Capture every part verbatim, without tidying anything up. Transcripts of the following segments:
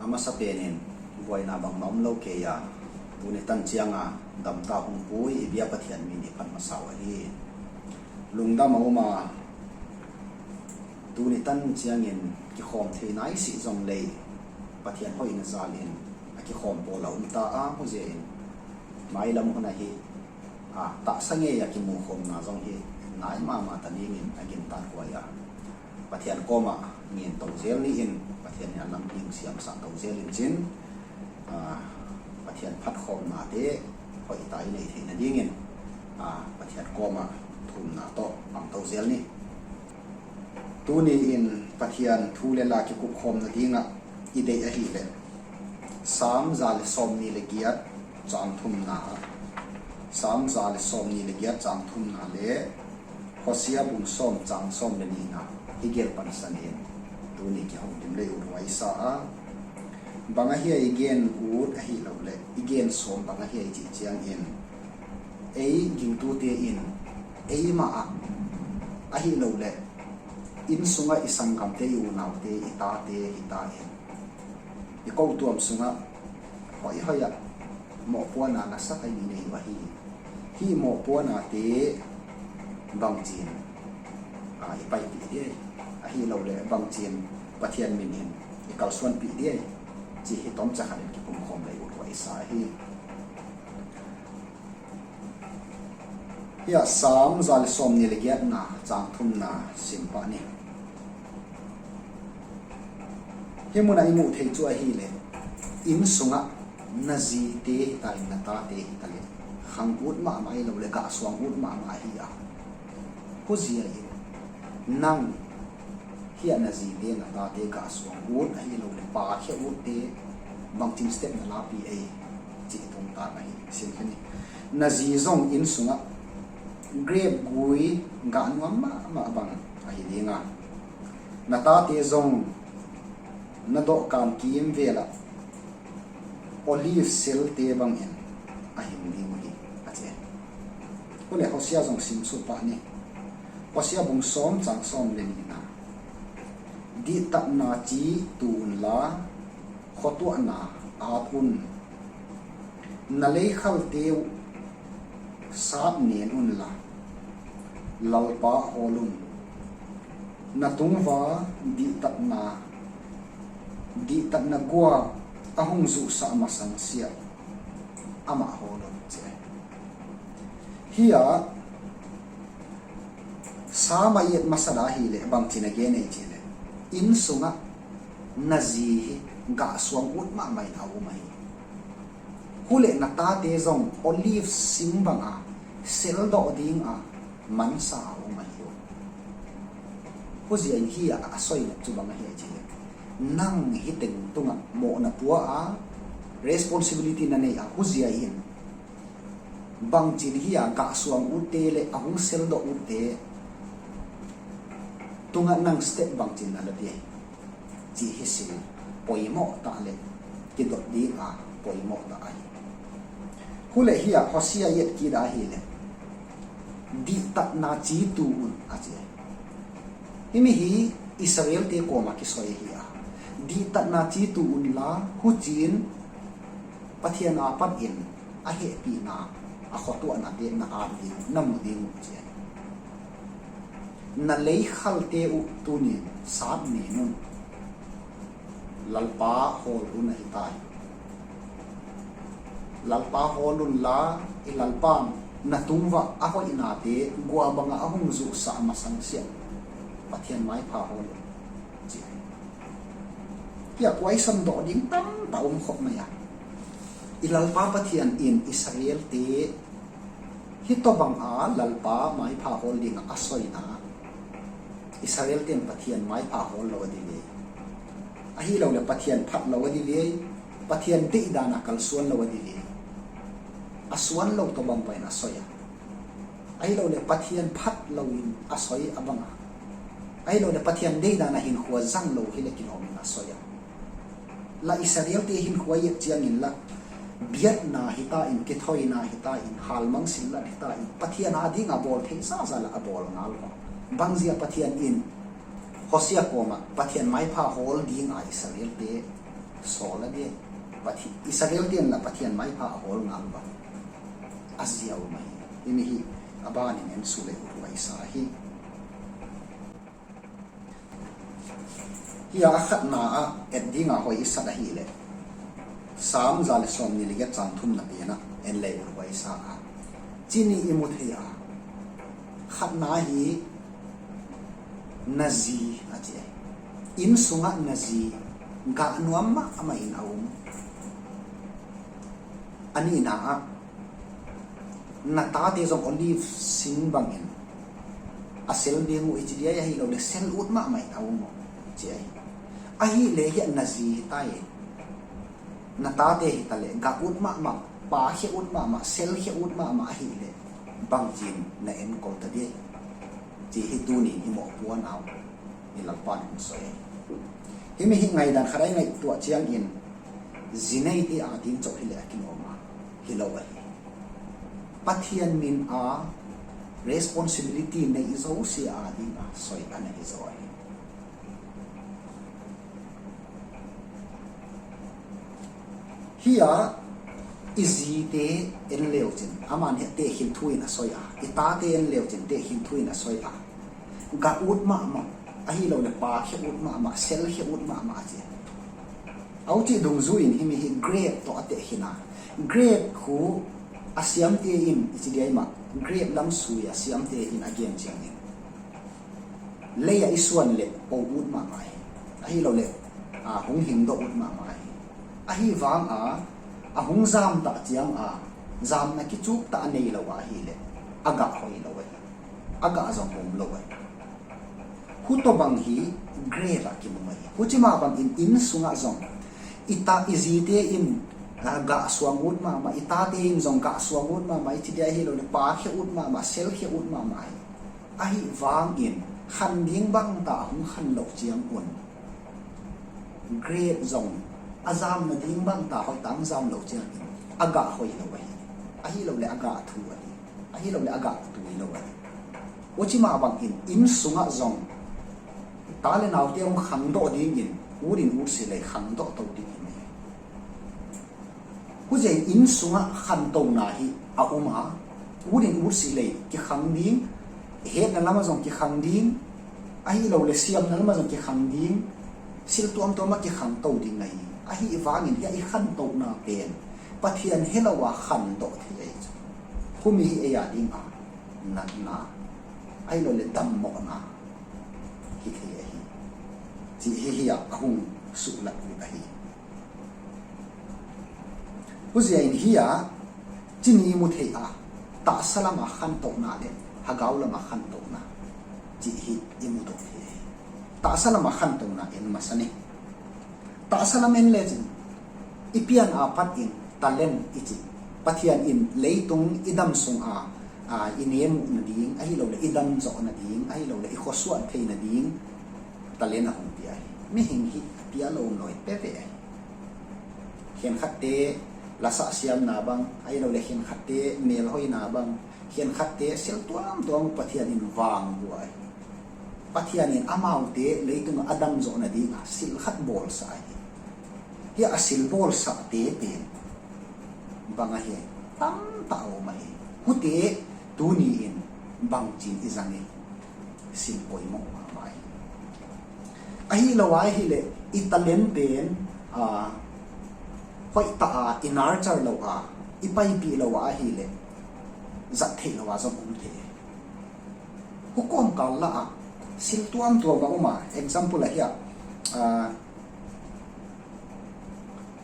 Masa penin buaina bangmah om lo kei a, tuni tan cianga damta hong pui i bia Pathian min i phat masa uh ahi. Lungdam a um a, tuni tan ciangin kikhawm thei nai sih zong lei Pathian hoihna zalin a kikhawm pawl a um ta a, huzia in mailam hun ahi a, taksa ngei a kimukhawmna zong hi nai mahmah ta dingin a gintak huai a, Pathian kawmah ngen to zel ni in, Pathian in a lampi siamsak to zel in cin, a, Pathian phatkhawmnate hoih ta i nei theih nadingin, a, Pathian kawmah thumna tawh pang to zel ni. Tuni in Pathian thu le la kikupkhawm nadingah i deih ahileh Sam za le sawmnih le giat cang thumna ah, Sam za le sawmnih le giat cang thumna le Hosea bung sawm cang sawm le nihna hi gel pansanin tuni kihong dim lei uh huai sa a, bang ahia i gen ut ahi lo le i gen sawm bang ahia i cih ciangin ei gingtute in ei mah ah ahi lo le inn sungah i sanggamte, i unaute, i tate hi ta in i kotuam sungah hoihhoih ah mawhpuana na sa kai ni nei uh ahi. Hih mawhpuanate bangcin, a, i paipih diai, ahi lo le bangcin Pathian min in i kalsuanpih diai, ci hi tom cakhanin kipumkhawm lei uh huai sa ahi. Hiah Sam za le sawmnih le giatna cang thumna sim pah ni. Hih munah i muh thei cu ahileh inn sungah na zite hi ta in na tate hi ta le khang ut mahmah ahi lo le gahsuang ut mahmah ahi a, huzia in nang hiah na zite na tate gahsuang ut ahi lo le pakhia utte bangcin step na lapi ei cih tungtak ahi. Simkhia ni. Na zi zong inn sungah grep gui gah nuam mahmah bang ahi dinga, na tate zong na dawhkan kim velah olive selte bangin a hing ding uh hi, a ci. Huleh Hosea zong sim suk pah ni. Hosea bung sawm cang sawm le nihna. Dihtatna ci tu unla khuatuahna at un. Na leikhalte uh sap nen unla Lalpa hawl un. Na tungva dihtatna, dihtatna gua a hung zuhsah masang siah amah hawl un, ci. Hiah Sam a i et masa dah hileh bangcin a gen ei cihleh inn sungah na zi hi gahsuang ut mahmah in a um ahi. Huleh na tate zong olive sing banga seldawh dinga mansa a um ahi uh. Huzia in hiah a soi leh cu bang ahi a cih leh nang hi teng tungah mawhna pua a responsibility na nei a, huzia in bangcin hiah gahsuang utte le a hung seldawh utte tungah nang step bangcin na la dih ahi. Ci hi sin poimawh tah le kidot ding a poimawh tah ahi. Huleh hiah Hosea i et kida hileh dihtatna ci tu un a ci. Himi hi Israelte kawma kisoi hi a, dihtatna ci tu unla hucin Pathian a patin a hehpihna a khuatuahnate na at ding uh, na mu ding uh ci. Na leikhalte uh tunin sap nen un. Lalpa hawl un ahi ta hi. Lalpa hawl unla i Lalpa na tungvah a hoihnate gua bangah a hung zuhsah masang siah Pathian maipha hawl un ci. Hiah kuaisan dawh ding tamtak um khop mai a, i Lalpa Pathian in Israelte hih tawh banga Lalpa maipha hawl dingah a soina Israelte in Pathian maipha hawl lo a di ve. Ahi lo le Pathian phat lo a di ve. Pathian deihdan a kalsuan lo a di ve. A suan lo tawh bang pahin a soi a, ahi lo le Pathian phat loin a soi a banga, ahi lo le Pathian deihdan a hinkhua zang lo hi le kilawmin a soi a. La Israelte hinkhua i et ciangin la biatna hi ta in, kithoina hi ta in, halmang sillat hi ta in, Pathian a dinga bawl thei zaza la a bawl ngal lo. Bangzia Pathian in Hosea kawmah Pathian maipha hawl dinga Israelte sawl a dia. Pathian, Israel ten la Pathian maipha a hawl ngal ba a ziau mai. Himi hi a banin en su le uh huaisa hi. Hi a khatna ah et dinga hoi i sat ahileh Sam za le sawm ni le giat cang thumna penah en le uh huaisa a. Cini i mu thei a khatna hi na zi a ci a. Inn sungah na zi gah nuam mahmah in a um. A nihna ah na tate zong olive sing bangin a sel ding uh i ci diai ahi lo le sel ut mahmah in a um uh ci ahi. Ahi le hiah na zi hi ta in na tate hi ta le gah ut mahmah, pa khia ut mahmah, sel khia ut mahmah ahi le bangcin na enkol ta diai ci hi tunin i mawhpuan au. I Lalpan hong soi ahi. Himi hi ngaidan khat ai ngaih tuah ciangin zi neite a ding cawh hi le a kinawma hi lo ahi. Pathian min a responsibility nei zosia a ding a soi a na hi zo ahi. Hi a i zite en leucin aman hi tehkhin thu in a soi a, i tate en leucin tehkhin thu in a soi a, gah ut mahmah ahi lo le pa khia ut mahmah, sel khia ut mahmah a ci. A ucih dungzui in himi hi grape tawh a tehkhin a, grape khu a siamte in i ci diai mah grape lam sui a siamte in a gen ciangin lei a i suan le po ut mahmah hi. Ahi lo le a hung hingdawh ut mahmah hi. Ahi vang a a hung zamtah ciang a zamna kicuk tah a nei lo ahi le a gah hoi lo ahi. A gah zong om lo ahi. Hu tawh bang hi grape ah kimu ahi. Huci mah bangin inn sungah zong i ta i zite in a gah suang ut mahmah, i tate in zong gah suang ut mahmah, i ci diai hi lo le pa khia ut mahmah, sel khia ut mahmah hi. Ahi vangin khan ding bangta hong khan loh ciangun grape zong a zam nading bangta hoih tang zam loh ciangin a gah hoih lo ahi. Ahi lo le a gah thu ahi. Ahi lo le a gah tui lo ahi. Uci mah bangin inn sungah zong ta le naute hong khangdawh dingin ut in ut si lei khangdawh to ding hi mai. Huziain inn sungah khantona hi a um a, ut in ut si lei kikhang ding, hetna lamah zong kikhang ding, ahi lo le siamna lamah zong kikhang ding, sil tuamtuamah kikhang to ding ahi. Ahi vangin hiah i khantona pen Pathian he lo a khantawh thei ahi cu. Humi hi ei a ding a natna ahi lo le dammawhna hi thei ahi. Ci hi hi a hung suhlat uh ahi. Huzia in hi a cini i mu thei a tahsa lama khantohna le hagau lama khantohna ci hi i mu to thei ahi. Tahsa lama khantohna en masa ni. Tahsa lam en lecin i pian a patin talent i ci. Pathian in leitung i dam sung a, a, i nem uh nading ahi lo le i dam zawh nading ahi lo le i khuasuah thei nading talent a hong pia hi. Mihing hi a pia lo nawi peve ahi. Khenkhatte lasah siamna bang ahi lo le khenkhatte melhoina bang, khenkhatte sil tuamtuam Pathian in vang buai. Pathian in amaute leitungah a damzawh nadingah sil khat bawlsa ahi. Hiah a sil bawlsate pen bang ahi, tamtah a om ahi. Hute tuni in bangcin i zang hi. Sil poimawh mahmah ahi. Ahi lo a ahi leh i talent pen a hoihtah a i nurture lo a i paipih lo a ahi leh zat theih lo a zong om thei. Hukawm kal lah a sil tuamtuam a um a, example ah hiah a,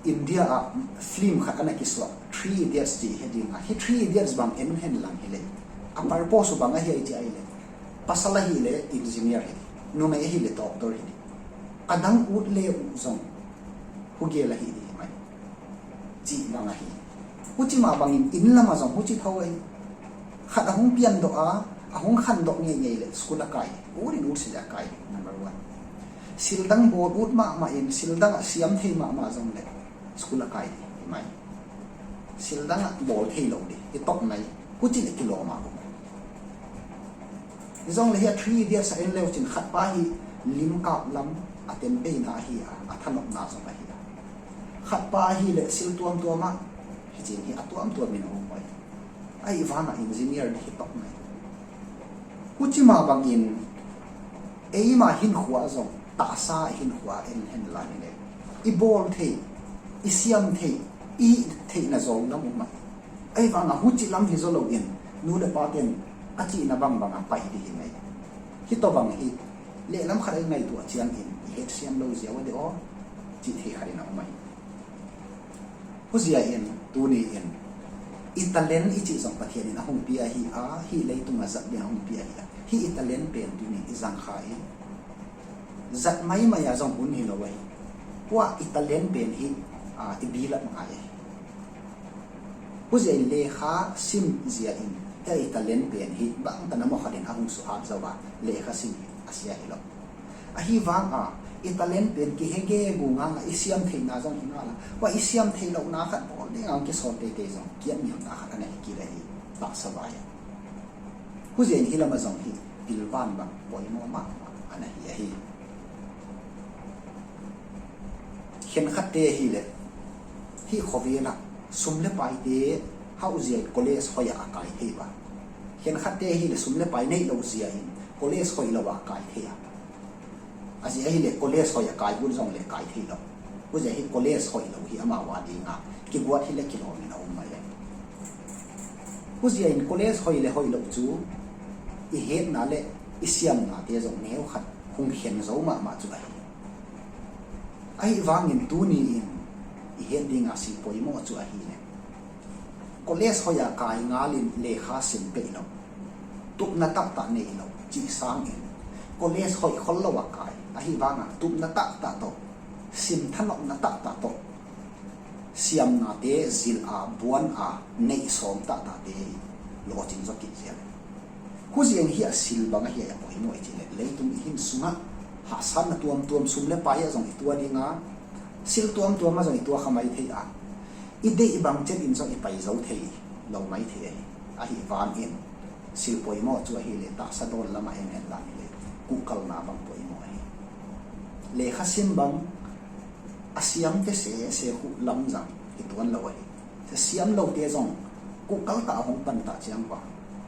India ah film khat a na kisuah, Three Idiots ci hi ding a. Hi Three Idiots bang en hen lang hi leh a purpose uh bang ahi ai ci ai leh pasal ahi leh engineer hi ding, numei ahi leh doctor hi ding. A dang ut le uh zong hugel ahi ding hi mai. Cih bang ahi. Huci mah bangin inn lamah zong huci tho ahi. Khat a hung piandawh a, a hung khandawh ngeingei leh school a kai. Ut in ut si leh a kai. Number one. Sildang bawl ut mahmah in, sildang ah siam thei mahmah zong leh school a kai ding hi mai. Sildang ah bawl thei lo ding hi tawh nai. Huci leh kilawm a um. Hi zong leh hiah Three Idiots a en leu cin khat pa hi limkap lam a tempeina ahi a, a thanopna zong ahi a. Khatpa ahih leh sil tuamtuam ah, hi cin hi a tuamtuam in a um uh hi. Ahih vangah engineer hi tawk mai. Huci mah bangin eima hinkhua zong tahsa hinkhua en hen la ni le, i bawl theih, i siam theih, i hih theihna zawng lam um mah hi. Ahih vangah huci lam hi zaw loin nu le pate'n a cihna bangbang a pai dih hi mai. Hih tawh bang hi, lehlam khat a i ngaihtuah ciangin i het siam lo ziau a deuh aw, cih thei khat in a um mah hi. Huzia in tuni in i talent i cih zong Pathian in a hong pia hi a, hih leitung a zat ding a hong pia hi a, hih i talent pen tuni in i zang kha in, zat maimai a zong hun hi lo ahi. Tua i talent pen hi, a, i bilat ngai ahi. Huzia in lekha sim zia in hih i talent pen hi bangtan a mawkhat in a hong suhat zo a, lekha sim hi a sia hi lo. Ahih vangah i talent pen kihege gu ngal a, i siam theihna zong hi ngal a, tua i siam theih lohna khat bawl ding a hong kisawl teitei zong kiatniamna khat a na hi kei leh hi, tahsa vai a. Huzia in hih lamah zong hi pilvan bang poimawh mahmah a na hi ahi. Khenkhatte ahih leh hih khovel ah sum le paite hauh zia in college hoih ah a kai thei uh a, khenkhatte ahih leh sum le pai neih loh zia in college hoih lo ah a kai thei a, a zia ahih leh college hoih a kai uh zong leh kai thei lo. Huzia hi college hoih lo hi amau a ding a kiguat hi leh kilawm in a um mai. Huzia in college hoih le hoih loh cu i hetna le i siamnate zong neu khat hong khen zo mahmah cu ahi. Ahih vangin tuni in i het ding a sil poimawh cu ahih leh, college hoih a kai ngal in lekha sim peih lo, tupna taktak neih lo cih sangin college hoih khol lo a kai, ahih vangah tupna taktak tawh, sim thanopna taktak tawh, siamnate zil a, buan a, neih sawm taktakte hi lawhcing zaw kik zel. Huzia in hih a sil bang ahih a poimawh i cih leh, leitung i hin sungah hahsatna tuamtuam, sum le pai ah zong i tua ding a, sil tuamtuam ah zong i tua kha mai thei a, i deih bang ciat in zong i pai zo thei lo mai thei ahi. Ahih vangin sil poimawh cu ahih leh tahsa dawn lamah en hen la ni leh, kuhkalna bang poimawh ahi. Lekha sim bang a siamte sese khu lamzang hi tuan lo ahi. Siam lote zong kuhkal tah a hong pan tah ciang bang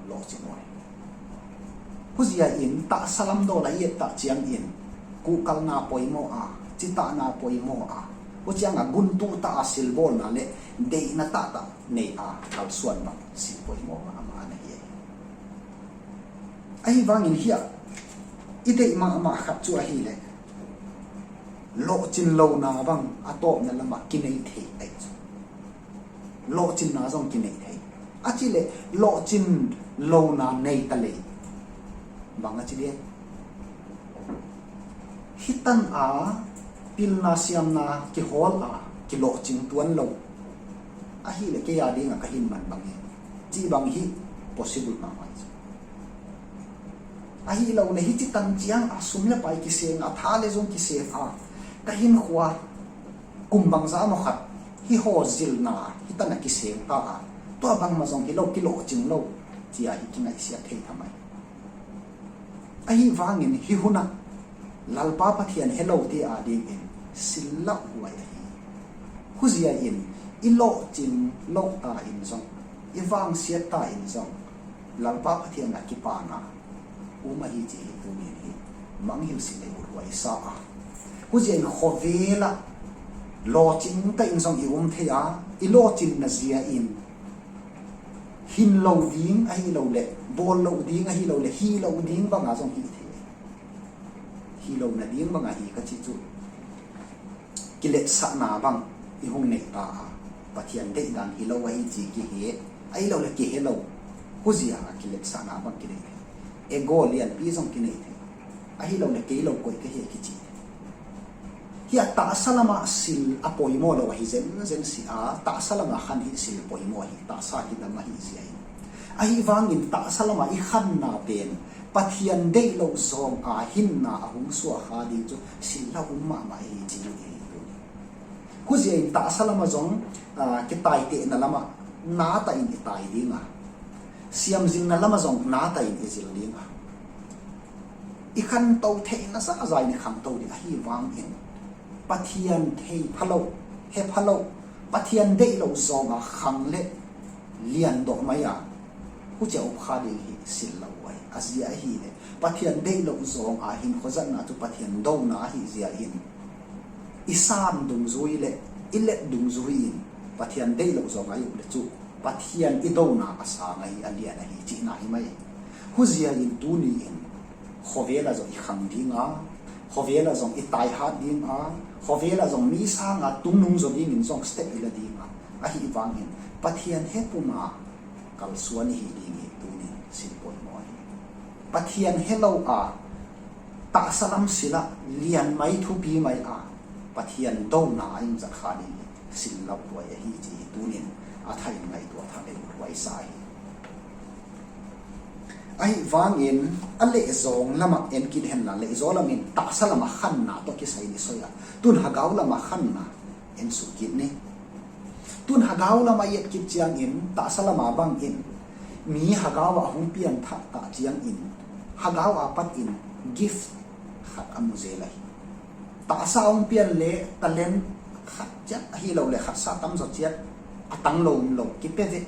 lawhcing uh ahi. Huzia in tahsa lam dawn a i et tah ciangin kuhkalna poimawh a, citahna poimawh a, huciangah guntuh tah a silbawlna le deihna taktak nei a kalsuan bang sil poimawh mahmah a na hi ahi. Ahih vangin hih a i deih mahmah khat cu ahih leh, lawhcin lona bang a tawpna lamah kinei thei ahi cu. Lawhcinna zong kinei thei. A cih leh lawhcin lona nei ta lei bang a ci dih. Hih tan a pilna siamna kihawl a kilawhcing tuan lo ahih leh kei a ding a ka hin man bang hi, cih bang hi possible mahmah hi. Ahih lo leh hih ci tan ciang a sum le pai kiseng a, tha le zung kiseng a, ka hinkhua kum bangzah maw khat hih haw zilna hih tan a kiseng ta a, tua bangmah zong hi lo, kilawhcing lo, ci a hi kingaihsiat thei thamai. Ahih vangin hih hunah Lalpa Pathian he lote a dingin sil lauh huai ahi. Huzia in i lawhcing loh ta in zong, i vangsiat ta in zong, Lalpa Pathian a kipana um ahi ci hi tunin hi manghilh si leh uthuai sa a. Huzia in khovel ah lawhcing ta in zong i um thei a, i lawhcinna zia in hin lo ding ahi lo leh, bawl lo ding ahi lo leh, hi lo ding banga zong hi thei. Hi lo nading banga hi ka cih cu kiletsakna bang i hong neih ta a, Pathian deih dan hi lo ahi ci kihe, ahi lo leh kihe lo. Huzia a kiletsakna bang kinei thei. Ego lianpi zong kinei thei. Ahi lo leh kei lo koi ka hi a kici. Hih a tahsa lamah sil a poimaw lo ahi zenzen si a, tahsa lamah khan hih sil poimaw ahi, tahsa kidam ahi zia hi. Ahi vangin tahsa lamah i khanna pen Pathian deih loh zawng a hinna a hong suak kha ding cu sil a um mahmah hi ci hi. Huzia in tahsa lamah zong, aa, kitaitehna lamah na tah in i tai ding a, siamzinna lamah zong na tah in i zil ding a, i khanto theihna zaza in i khanto ding ahi vangin Pathian thei pha lo, hepha lo, Pathian deih lo zawnga khang le lian dawh mai a, hucia up kha ding hi sil lo uh ahi. A zia ahi le Pathian deih lo zawnga hinkhua zatna cu Pathian dona ahi zia in i sam dungzui le i let dungzui in Pathian deih lo zawnga i up le cu Pathian i dona a sang ahi, a lian ahi cihna hi mai. Huzia in tuni in khawvel ah zong i khang dinga, khawvel ah zong i taihat dinga, khawvel ah zong mi sanga tungnung zaw dingin zong step i la dinga, ahi vangin Pathian he puma kalsuan i hi ding hi tunin sil poimawh hi. Pathian he lo a tahsa lam silah lian mai, thupi mai a Pathian dona a in zat kha ding hi sil lo huai ahi ci hi tunin a thain ngaihtuah thang ei huai sa hi. Ahi vangin a lehzawng lamah en kit henla, lehzaw lamin tahsa lama khanna tawh kisai ni soi a, tun hagau lama khanna en suk kit ni. Tun hagau lama i et kit ciangin tahsa lama bangin mi hagau ah hong piangthak tak ciangin hagau a patin gift khat a mu zel ahi. Tahsa hong pian le talent khat ciat ahi lo le khatsa tamzaw ciat a tang lo um lo kipia ve.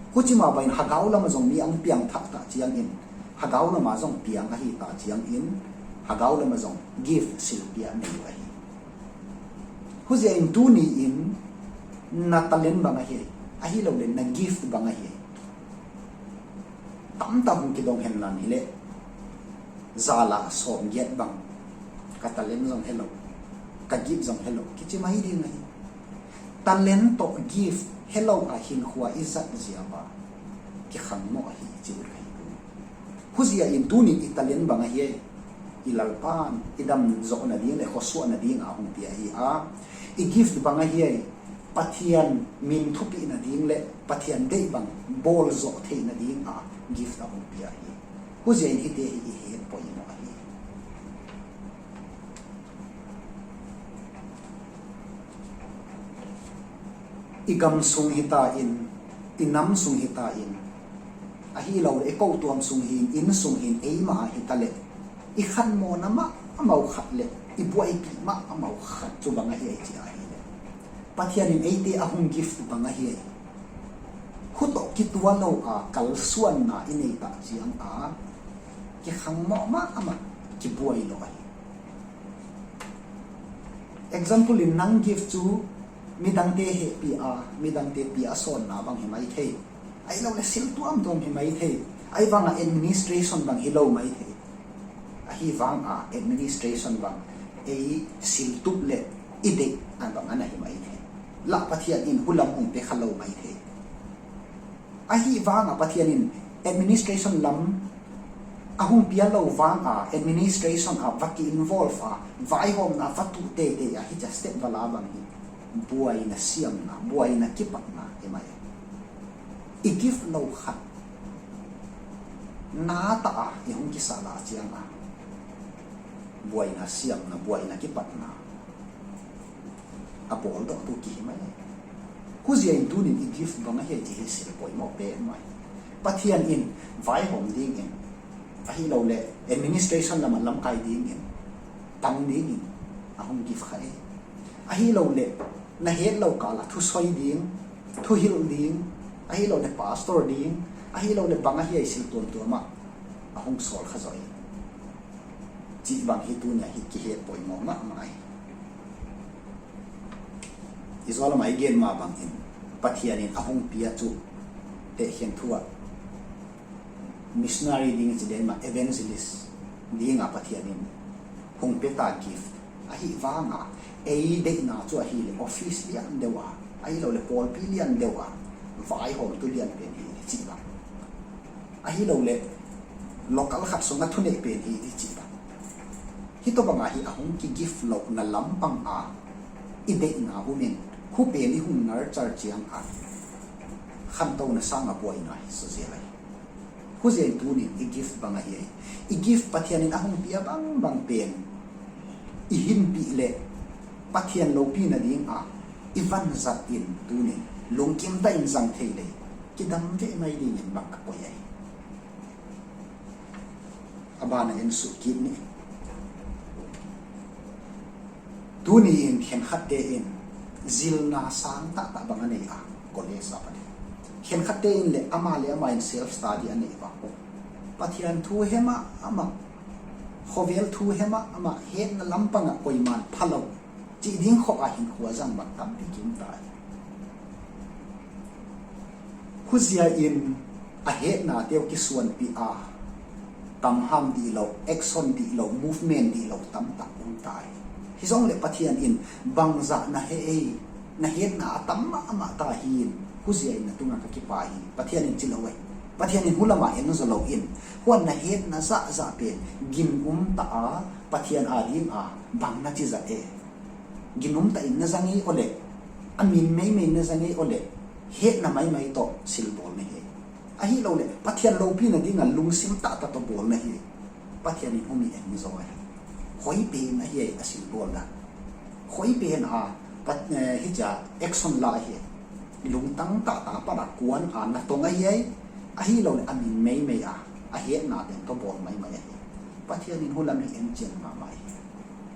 Huci mah bangin hagau lama zong mi hong piangthak tak ciangin hagau lama zong piang ahi tak ciangin hagau lama zong gift silpia nei uh ahi. Huzia in tuni in na talent bang ahi, ahi lo le na gift bang ahi. Tamtak hong kidong henlan hileh zala sawm giat bang ka talent zong helo, ka gift zong helo kici mai ding ahi. Talent tawh gift helo a hinkhua i zat zia bang kikhang mawh ahi ci uh ahi. Huzia in tunin i talent bang ahi, i Lalpan i dam zawh nading le khuasuah nading a hong pia hi a, i gift bang ahi, Pathian min thupih nading le Pathian deih bang bawl zawh theih nading a gift a hong pia hi. Huzia in hite hi i het poimawh ahi. I gam sung hi ta in, i nam sung hi ta in, ahi lo le i kotuam sung hin, inn sung hin, eima hi ta le i khanmawhna mah amau khat le i buaipih mah amau khat cu bang ahi ai ci ahi le Pathian in eite a hung gift bang ahi ai. Khutawh kitual lo a kalsuanna i nei tak ciang a kikhang mawh mah amah kibuai lo ahi. Example in nang gift cu midangte hehpih a midangte pia a sawnna bang hi mai thei. Ahi lo le sil tuamtuam hi mai thei. Ahi vanga administration bang hi lo mai thei. Ahi vanga administration bang ei sil tup le i deih a bang ana hi mai thei. Lah Pathian in hulam hong pe kha lo mai thei. Ahi vanga Pathian in administration lam a hung pia lo vanga administration a va ki involve a vaihawmna va tuh teitei a hi ca step va la bang hi buaina siamna, buaina kipatna hi mai. I gift lo khat na ta a i hung kisala ciang a buaina siamna, buaina kipatna a bawl dawh tu kihi mai. Huzia in tunin i gift bang ahi ai ci hi sil poimawh pek mai. Pathian in vaihawm dingin ahi lo le administration lamah lamkai dingin tang dingin a hung gift kha ei. Ahi lo le na het lo kala thusoi ding, thuhilh ding, ahi lo le pastor ding, ahi lo le bang ahi ai sil tuamtuam ah a hung sawl kha zaw ei. Cih bang hi tunia hi kihet poimawh mahmah hi. I zualama i gen mah bangin Pathian in a hung pia cu hehkhian thu ah missionary ding ci dei mah evangelist dinga Pathian in hung pia ta gift ahi vanga ei deihna cu ahi le office lian deuh a ahi lo le pawlpi lian deuh a vaihawmtu lian pen hi le cih bang ahi lo le local khat sungah thuneih pen hi i cih bang. Hih tawh bangah hi a hung ki gift lohna lampang a i deihna umin khupen i hung nurture ciang a khantohna sanga buaina hi suzel ahi. Huzia in tunin i gift bang ahi ai. I gift Pathian in a hung pia bangbang pen i hinpih le Pathian lopi nading a i vanzat in tunin lungkim ta in zang thei le kidam veh mai dingin bang ka koi ahi. A bana en suh kit ni. Tuni in khenkhatte in Zilna sang taktak bang a nei a, college a pan hi. Khenkhatte in le ama le ama in self study a nei bang, Pathian thu he mahmah, khuavel thu he mahmah, hetna lampangah koiman pha lo cih ding khop a hinkhua zang bang tampi ki um ta hi. Huzia in a hetnate uh kisuanpih a, kamham dih lo, action dih lo, movement dih lo tamtak um ta hi. Hi zong le Pathian in bangzah na he ei, na hetna a tam mahmah ta hi in, huzia in na tungah ka kipa hi, Pathian in ci lo ei. Pathian in hulamah en zaw lo in, huan na hetna zahzah pen gin um ta a, Pathian a ding a bang na ci zah e. Ginum ta in na zang ei aw le, a min meimei na zang ei aw le, hetna maimai tawh silbawl na hi. Ahi lo le Pathian lopi nadinga lungsim taktak tawh bawl na hi. Pathian in humi en zaw ahi. Hoi pen ahi a silbawl na. Hoi pen a pat, eh, hi cia action la ahi. Lungtang taktak pat a kuan a na tong ahi ai. Ahi lo le a min meimei a, a hetna pen tawh bawl maimai ahi. Pathian in hulam hi en cian mahmah ahi.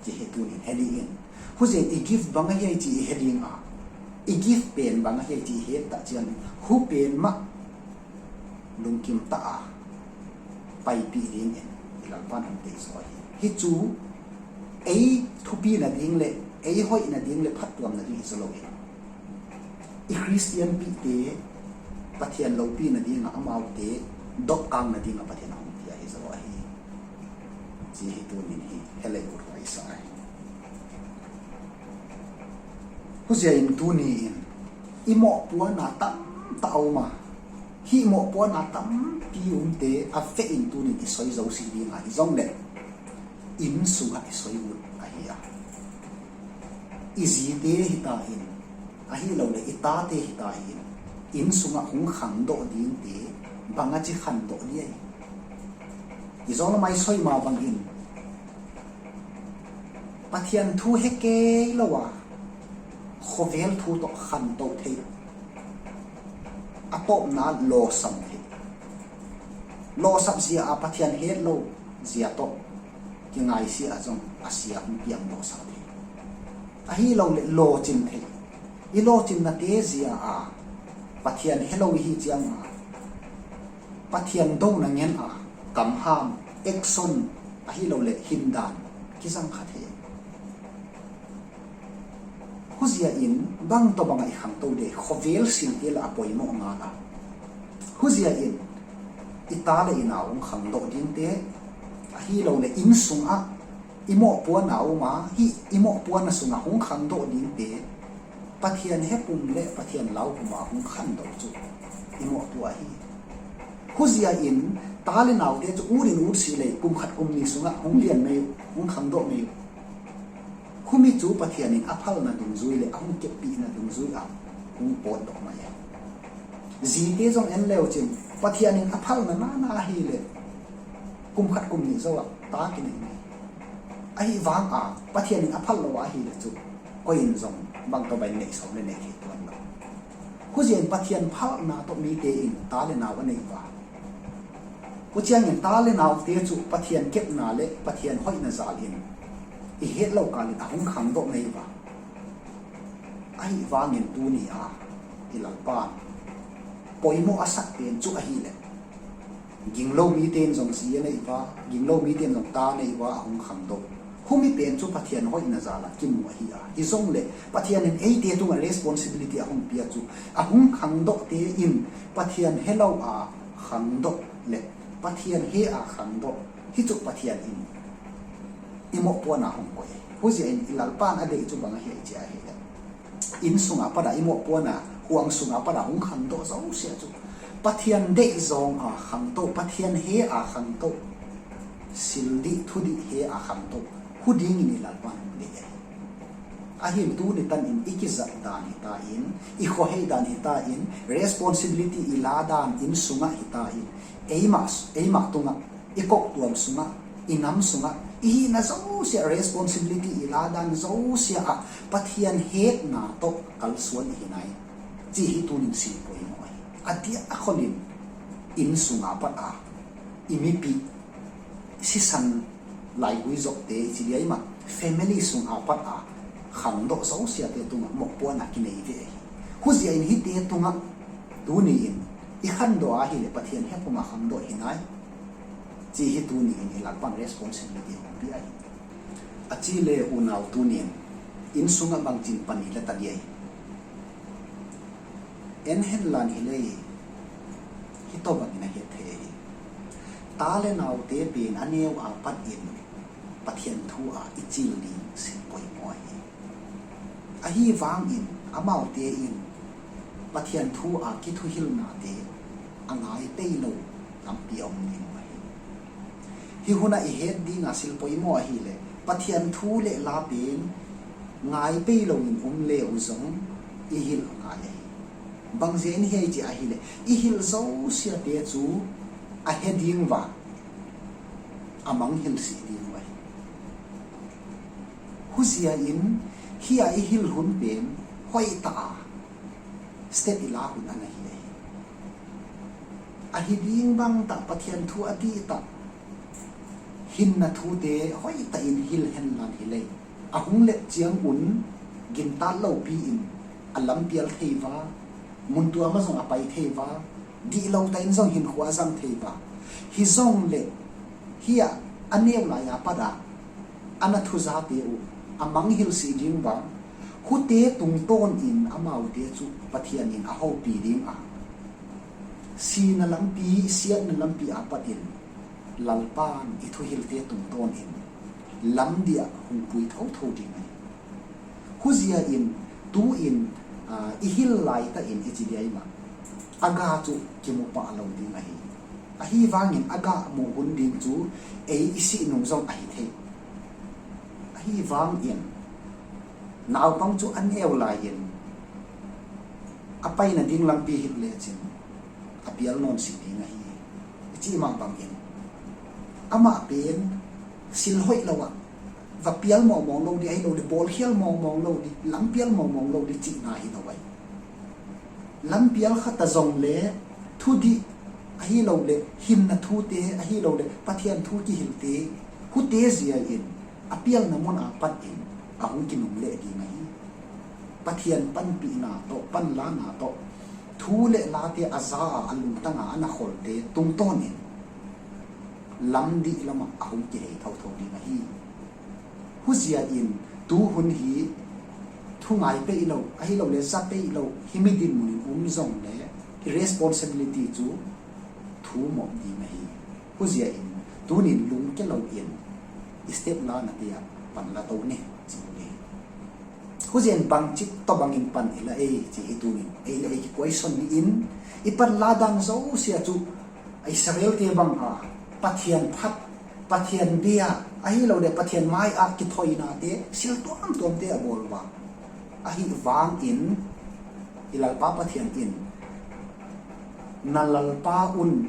Ci hi tunin he dih in. Huzia i gift bang ahi ai ci i he ding a, i gift pen bang ahi ai ci i het tak ciangin, hu pen mah lungkim ta a paipih dingin i Lalpan hong tei zaw hi. Hi cu ei thupi nading le ei hoih nading le phattuam nading hi zaw lo hi. I Khristian pihte Pathian lopi nadinga amaute dokkang nadinga Pathian a hong pia hi zaw ahi. Ci hi tunin hi he lei kut huaisa ahi. Huzia in tuni in i mawhpuana tamtak a um a, hih mawhpuana tampi umte a feh in tunin i soi zo si dinga hi zong le inn sungah i soi ut ahi a. I zite hi ta in, ahi lo le i tate hi ta in, inn sungah hong khangdawh dingte bang a ci khangdawh ni ei. I zawlamai soi ma bangin Pathian thu he kei lo a, khuavel thu tawh khantoh theih, a tawpna lawsam theih. Lawsap zia a Pathian het lo zia tawh kingaisia a zong a sia hong piang lawsam theih. Ahi lo le lawcin theih. I lawcinnate zia a Pathian he lo i hi cianga Pathian dona ngen a kamham, action, ahi lo le hindan kizang kha thei. Huzia in bang tawh bangah i khangto de, khuavel singte la a poimawh ngal a. Huzia in i ta le i nau hong khangdawh dingte, ahi lo le inn sungah i mawhpuana um a, hih i mawhpuana sungah hong khangdawh dingte Pathian hepum le Pathian laupum a hong khangdawh cu i mawhpua hi. Huzia in ta le naute cu ut in ut si le kum khat kum ni sungah hong lian mei uh, hong khangdawh mei uh. Humi cu Pathian in a phalna dungzui le a hong keppihna dungzui ah hong pawtdawh mah hi. Zite zong en leucin Pathian in a phalna nana ahi le kum khat kum nih zo ah ta kinei mei. Ahi vang a Pathian in a phal lo ahi le cu koi in zong bang tawh bai neih sawm le neih thei tuan lo. Huzia in Pathian phalna tawh mite in ta le nau a nei va. Hu ciangin ta le naute cu Pathian kepna le Pathian hoihna zal in i het lo kalin a hong khangdawh mei va. Ahi vangin tuni a i Lalpan poimawh a sak pen cu ahi le ginglo mite in zong zi a nei va, ginglo mite in zong ta nei va a hong khangdawh. Humi pen cu Pathian hoihna zal a kimu ahi a, hi zong le Pathian in eite tungah responsibility a hong pia cu a hong khangdawhte in Pathian he lo a khangdawh le Pathian he a khangdawh, hi cu Pathian in i mawhpuana hong koih. Huzia in i Lalpan a deih cu bang ahi ai cia ahi le inn sungah pada i mawhpuana huang sungah pada hong khangdawh zo sia cu Pathian deih zong a khangto, Pathian he a khangto, sil dih thu dih he a khangto, hu dingin i Lalpan hong deih ahi. Ahin tuni tanin i kizat dan hi ta in, i khuahei dan hi ta in, responsibility i la dan inn sungah hi ta in, eimah, eimah tungah, i koktuam sungah, i nam sungah, i hihna zosia responsibility i la dan zosia ah Pathian hetna tawh kalsuan i hi nai. Ci hi tunin sim poimawh ahi. A diah a kholin inn sungah pat a i mipi sisan laigui zokte i ci liai mah family sungah pat a khangdawh zosiate tungah mawhpuakna kinei ve ahi. Huzia in hihte tungah tuni-in i khangdawh ahileh Pathian hehpihna khangdawh hi nai, ci hi tuni-in i Lalpa'n responsibility hong pia hi. A cih leh unau tuni-in inn sungah bangci-in pan i la ta ding ahi. En henla hi leh, hih tawh bangin a het thei hi. Ta le naute pen a neu a patin Pathian thu-ah i cil ding sin poimaw hi. Ahi vangin amaute in Pathian thu-ah kithuhilhnate a ngai pei lo lampi a om ding uh ahi. Hih hunah i het dinga sil poimaw ahileh Pathian thu le la pen ngai pei loin um le uh zong i hilh a ngai ahi. Bangzia in hiam cih ahileh i hilh zosiate cu a he ding uh a, a mangngilh sih ding uh ahi. Huzia in hih a i hilh hun pen hoih ta a, step i la hun a na hi ahi. Ahi ding bang tah, Pathian thu a dih tah, hinna thute hoih tahin hilh henla hi leh, a hong let ciangun gintat lopi-in a lampial thei va, mun tuam ah zong a pai thei va, dih lo tahin zong hinkhua a zang thei va. Hi zong leh hih a neu lai a pat a a na thuzate uh a mangngilh sih ding uh a, hute tungtawnin amaute cu Pathian in a hopih ding a, sihna lampi, siatna lampi a patin Lalpa'n i thuhilhte tungtawnin lamdih ah hong pui thotho ding ahi. Huzia in tu-in, aa, i hilh laitakin i ci ding ahi mah, a gah cu kimu pah lo ding ahi. Ahi vangin a gah muh hun ding cu ei i sih nung zong ahi thei. Ahi vangin naupang cu a neu lai-in a pai nading lampi hilh lecin a pial nawn sih ding ahi, i cih mah bangin amah pen sil hoih lo ah va pial mawngmawng lo ding ahi lo ding, bawlkhial mawngmawng lo ding, lampial mawngmawng lo ding cihna hi lo ahi. Lampial khat a zong leh thudih ahi lo leh hinna thute ahi lo leh Pathian thu kihilhte, hute zia in a pialna mun a patin a hong kinungleh ding ahi. Pathian panpihna tawh, panlana tawh thu le late a za a, a lungtang a, a na kholte tungtawnin lamdih lamah a hong kihei thotho ding ahi. Huzia in tu hun hi thu ngai pei lo, ahi lo leh za pei lo, hih mi dinmun in um zong leh i responsibility cu thu mawh ding ahi. Huzia in tunin lungke loin i step lanate ah pan la to ni, ci uh hi. Huzia in bangci tawh bangin pan i la ei, ci hi tunin ei le ei kikuaison ni in, i pan la dan zosia cu Israelte bang a Pathian phat, Pathian bia, ahi lo leh Pathian mai ah kithoihnate sil tuamtuamte a bawl uh a, ahi vangin i Lalpa Pathian in na Lalpa un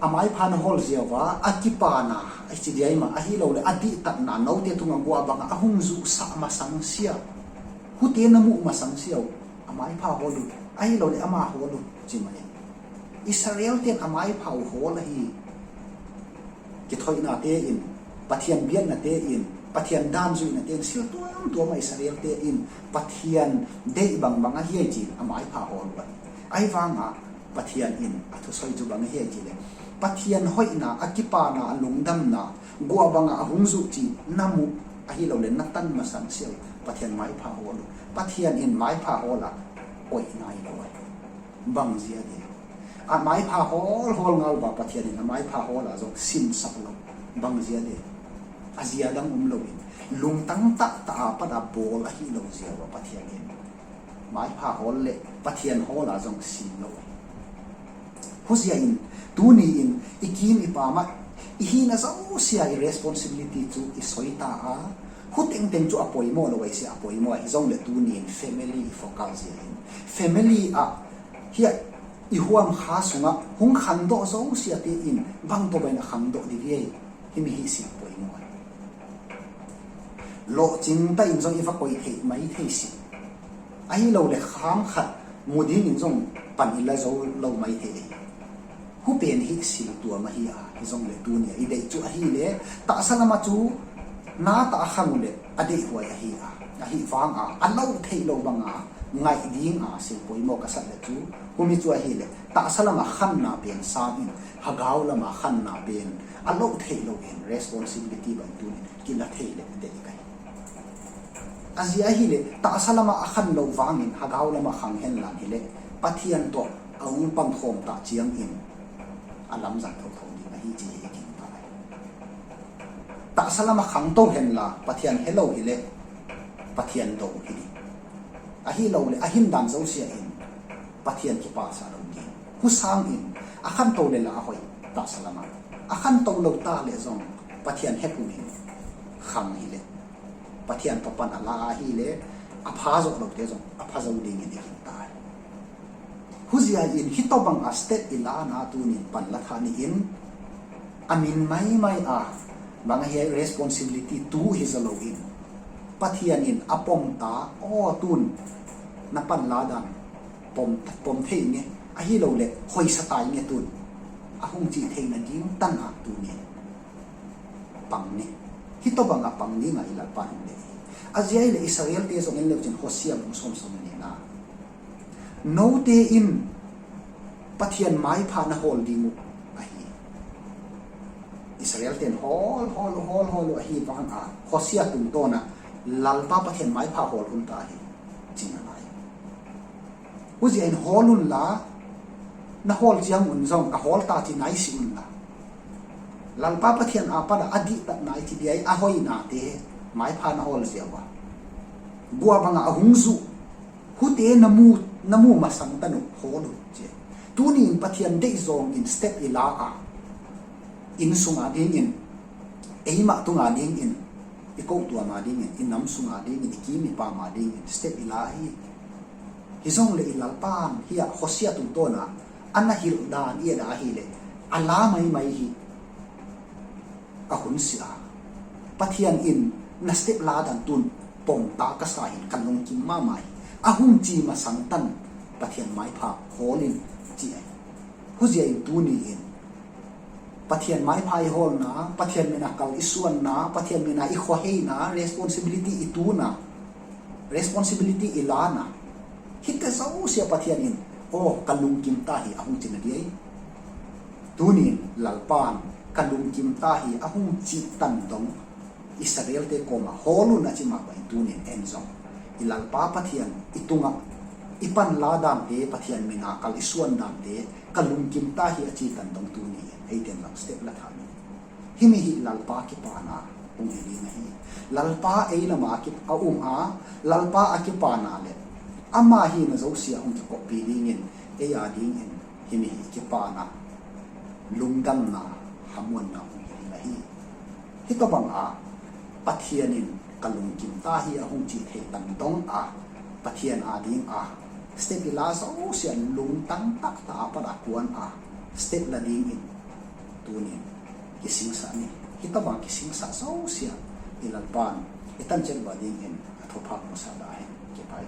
a maipha na hawl ziau a, a kipana, a ci ding ahi mah, ahi lo leh a dihtakna note tungah guah bangah a hong zuhsah masang sia, hute na muh masang sia uh a maipha hawl uh, ahi lo leh amah hawl uh, ci mah in Israelte in a maipha uh hawl ahi. Kithoihnate in, Pathian biaknate in, Pathian dan zuihnate in sil tuamtuam a Israelte in Pathian deih bangbang ahi ai ci-in a maipha hawl uh ahi. Ahi vangah Pathian in a thusoi cu bang ahi ai ci leh, Pathian hoihna, a kipana, a lungdamna guah bangah a hong zuh cih na muh, ahi lo leh na tan masang sia uh Pathian maipha hawl uh. Pathian in maipha hawl ah koih nai lo ahi. Bang zia ding? A maipha hawlhawl ngal uh a, Pathian in a maipha hawl ah zong sinsak lo. Bang zia ding? A zia dang um loin lungtang taktak a pat a bawl ahi lo zia uh a Pathian in maipha hawl le Pathian hawl ah zong sin lo. Huzia in tuni in i kim i pam ah i hihna zosia i responsibility cu i soi ta a, hu tengteng cu a poimaw lo ahi si, a poimaw ahi zong leh tuni in family i focus zia in family ah hih i huam kha sungah hong khangdawh zosiate in bang tawh bangin a khangdawh ding hi. Himi hi si a poimaw ahi. Lawhcing ta in zong i va koih theih mai thei si. Ahi lo leh khang khat mu dingin zong pan i la zo lo mai thei ahi. Hu pen hi sil tuam ahi a, hi zong leh tuni a i deih cu ahi leh tahsa lamah cu Na tah a khang uh leh a deihhuai ahi a, ahi vang a, a loh theih loh banga ngaih dinga silpawi maw ka sat leh cu, humi cu ahileh tahsa lama khanna pen sangin hagau lama khanna pen a loh theih loh in responsibility bang tunin kila thei leh deih ka hi. A zia ahileh tahsa lama a khan loh vangin hagau lama khang henlan hileh Pathian tawh a hong pangkhawm tah ciangin a lamzang thotho ding ahi ci hi kingta hi. Tahsa lama khangto henla Pathian helo hileh Pathian do hi ding. Ahi lo leh a hindan zosia in Pathian kipasa lo ding. Husangin a khanto leh la a hoih tahsa lama, a khanto lo ta leh zong Pathian hekumin khang hileh Pathian papan a la ahileh a pha zawh lote zong a pha zo dingin i kingta hi. Huzia in hih tawh banga step i lana tunin panla thah ni in a min maimai a bang ahi responsibility tu hi zaw loin Pathian in a pomta aw tun na panla dan pom, pom thei nge ahi lo leh hoihsa tai nge tun a hung cih theihna ding tana tunin pang ni. Hih tawh banga pang dinga i Lalpa in hong deih hi. A zia hileh Israel-te zong en leucin Hosea bung sawm sawm le nihna. Note in Pathian maipha na hawl ding uh ahi. Israel-te in hawl hawl uh hawl hawl uh ahi vanga Hosea tungtawna Lalpa Pathian maipha hawl hun ta hi. Cina lai. Huzia in hawl unla na hawl ciangun zong ka hawl ta ci nai si unla Lalpa Pathian a pana a dihtatna i ci diai a hoihnate maipha na hawl ziau a gua banga a hung zuh hute na mu, na mu masang tanu hawl uh ci. Tunin Pathian deih zawngin step i la a inn sunga dingin eimah tunga dingin i kohtuama dingin i nam sunga dingin i kim i pama dingin step i la hi. Hi zong le i Lalpan hiah Hosea tungtawna a na hilh dan i et a hileh a la maimai hi. A hun si a Pathian in na step la dan tun pongta ka sa hin ka lungkim mahmah hi. A hun ci masang tan Pathian maipha hawl in ci a hi. Huzia in tuni in Pathian maipha i hawlna, Pathian mina kal i suanna, Pathian mina i khuaheina, responsibility i tuna, responsibility i lana, hihte zosia Pathian in aw ka lungkim ta hi a hung cina diai. Tunin Lalpan ka lungkim ta hi a hung cih tan dong Israel-te kawma hawl un a ci mah bangin tunin en zong i Lalpa Pathian i tungah i panla dante, Pathian mina kal i suan dante ka lungkim ta hi a ci tan dong tunin eiten zong step la thah ni. Himi hi Lalpa kipana hung hi ding ahi. Lalpa ei lama a um a, Lalpa a kipana le ama hina zosia hong kikoppih dingin ei a dingin himi hi kipana lungdamna hamuanna hong hi ding ahi. Hih tawh banga Pathian in ka lungkim ta hi a hung cih theih tan dong a Pathian a ding a step i la zosia lungtang taktak a pat a kuan a step la dingin tunin kisingsah ni. Hih tawh bang kisingsah zosia i Lalpan i tanciat uh a dingin a thupha hong sa dah hen. Kipai.